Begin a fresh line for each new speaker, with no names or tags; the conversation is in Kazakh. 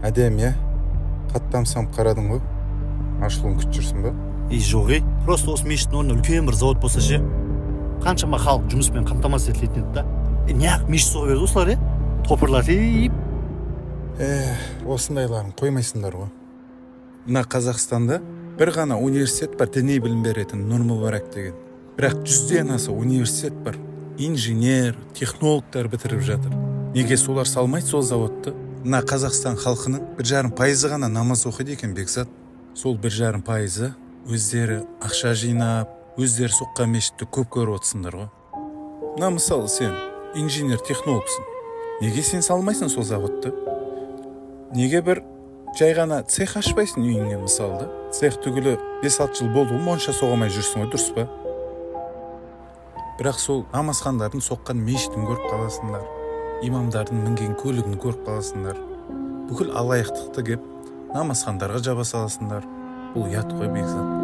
Әдемі, иә? Қатты тамсанып қарадың ғой. Ашылуын күтіп жүрсің ба?
Ей, жоқ, ей. Просто осы мешіттің орнында үлкен бір завод болса ше, қаншама халық жұмыспен қамтамасыз етілетін еді да. Неғып мешіт соға берді осылар, е? Топырлатып.
Осындайларын қоймайсыңдар ғой. Мына Қазақстанда бір ғана университет бар, діни білім беретін, Нұр Мүбарак деген. Бірақ 100-ден аса университет бар. Инженер, технологтар бітіріп жатыр. Неге солар салмайды сол заводты? Мына Қазақстан халқының 1,5% ғана намаз оқиды екен, Бекзат. Сол 1,5% өздері ақша жинап, өздері соққан мешітті көп көріп отырсыңдар ғой. Мына мысалы сен инженер, технологсың. Неге сен салмайсың сол заводты? Неге бір жай ғана цех ашпайсың үйіңе мысалы да? Цех түгілі 5-6 жыл болды ғой, монша соға алмай жүрсің ғой, дұрыс па? Бірақ сол намазхандардың соққан мешітін көріп қаласыңдар, имамдардың мінген көлігін көріп қаласыңдар. Бүкіл алаяқтықты кеп намазхандарға жаба саласыңдар. Бұл ұят қой, Бекзат.